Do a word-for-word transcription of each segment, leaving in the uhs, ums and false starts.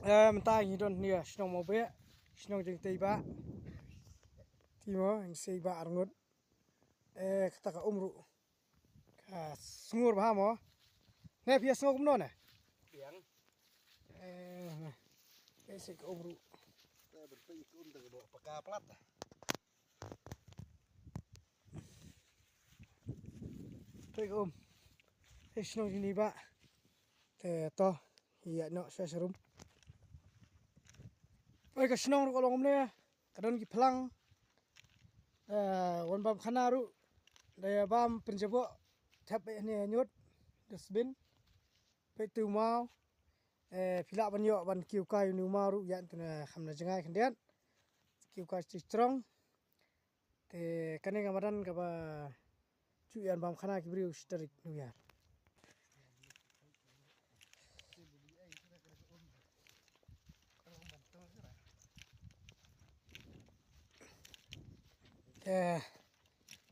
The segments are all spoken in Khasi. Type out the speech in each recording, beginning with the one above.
Eh, mynta ngi don nia shnong Mawbeh, shnong jingtei ba. Ti mo, ngi sei ba arngut. Eh, kata ka um ruh. Ka sngur ba mo. Ne phi sngur kumno ne? Biang. Eh, ne. Ka sei ka um ruh. Ka berpei ka um tang ba paka plat. Pei ka um. Pei shnong jingtei ba. Te to, ïa noh sha sharum. Pei ka shnong ruh ka long kumne, ka don ki phlang. Eh, wan bam khana ruh. Da ïa bam pynjaboh. Thep eh ne ñiut. Dustbin. Pei tu maw. Eh, phi lah ban ïoh ban kiew kai u maw ruh ïa tu na kham na jngai khyndiat. Kiew kai chi strong. Te kane ka madan kaba ju ïan bam khana ki briew shi tarik New Year. Te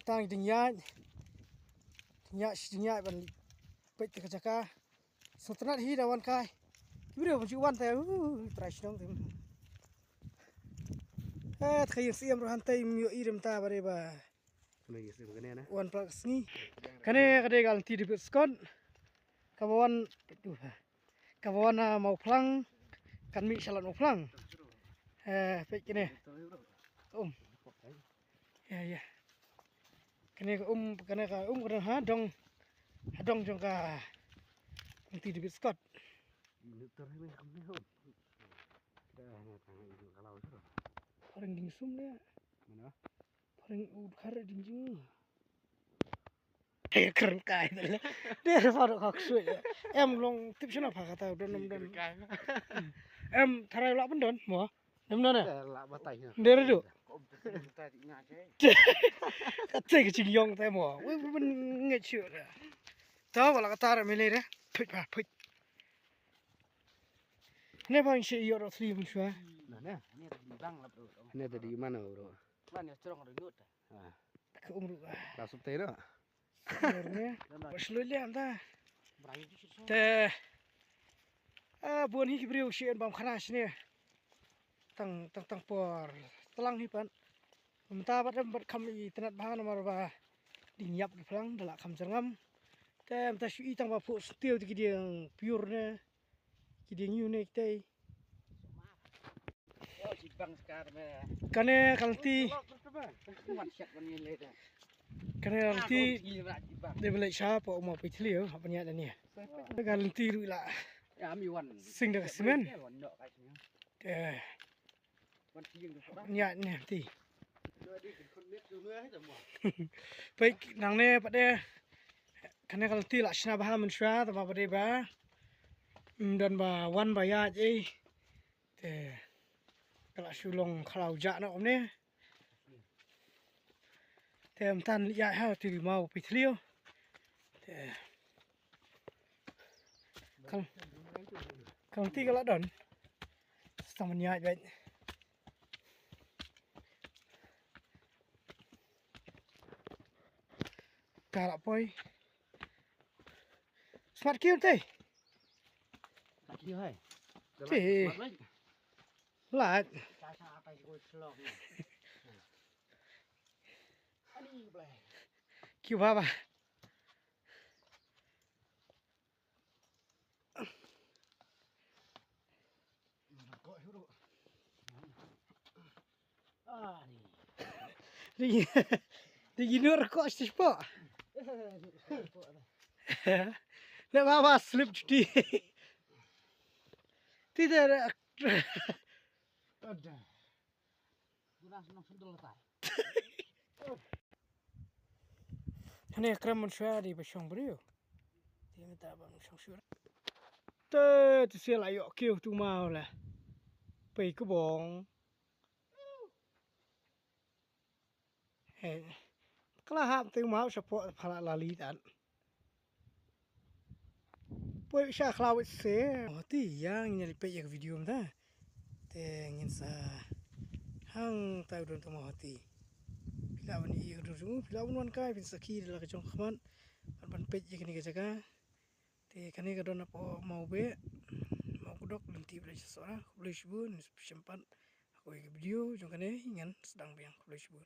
tang ding ïaid, ding ïaid shi ding ïaid ban peit te ka jaka. Sngewtynnat hi da wan kai. Ki briew ban ju wan te, uh, trai shnong te. Eh, te ka ïing siem ruh hangtei ym ïohi de mynta ba dei ba. Kane ïing siem kane na. Wan pla ka sngi. Kane ka dei ka lynti David Scott. Kaba wan, kaba wan na Mawphlang. Kan mih sha Lad Mawphlang. Eh, peit kane. Um. Ïa, ïa. Kane ka um, kane ka um ka dang ha dong. Ha dong jong ka lynti David Scott. Phareng ding sum ne. Mana? Phareng u khar ding jing. Hei, kren kai tele. Dei pha dok hak sui. Em long tip shana pha kata don nom don. Em tharai la pun don mo. Dem don eh. La batai. Dei redu. Kata ka jing yong te mo. Wei ben ngai chu. Ta wala kata ra mele re. Pik pha pik. Ne bang shi yo ro sri mun shwa. Na ne. Ne tadi bang la bro. Ne tadi mana bro. Mana strong ro nyut. Ah. Ka um ruh. Ka sup te ro. Ro ne. Ba shlui le anta. Te. Ah, bun hi ki briew shi en bam khana shine. Tang tang tang por. Tlang hi pan. Mynta bad em bad kham i tnat bha namar ba ding ïap ki phlang da la kham jyrngam. Te mynta shu i tang ba phu stiu te ki dieng pure ne. Ki dieng yu ne ki tei. Kane ka lynti. Kane ka lynti. Dei ba leit sha pha u ma phi thli u hap ban ïaid da ne. Ka lynti ruh la. Sing da ka simen. Te. Ïa ne ti. Peit nangne pat de. Kane ka lynti la shna bha mynshwa te ba ba dei ba. Ym don ba wan ba ïaid ei. Te ka la shu long khlaw jah noh kumne. Te mynta ïaid ha ti ri maw phi thliw. Te Kal, kal ti ka la don. Sa man ïaid bad. Ka la poi. Smart kiu te. Smart kiu hai. Te. Smart, mate. Lait. Kiu baba. Ri, ri ino rkok stis po. Le baba slip chuti. Ti de. Hane krem mun shwa di ba shong briew. Ti mynta ba shong shwa. Te ti sia la ïoh kiew tu mau la. Pei ka bong. He. Kala hap tu mau shapo phala lali tan. Poi sha khlawit se. Hoti ïa ngin ïa lipet ïa ka video mynta. Te ngin sa hangta u don tang ma hoti. Phi lah ban ïohi ïa ka dur jong u, phi lah ban wan kai, phin sakhi da la ka jong ka khmat. Ban ban peit ïa kane ka jaka. Te kane ka don hapoh Mawbeh. Mawbeh. Dok lynti Blei Sohra, khublei shibun, shisien pat ha kawei ka video jong kane ngan sdang biang, khublei shibun.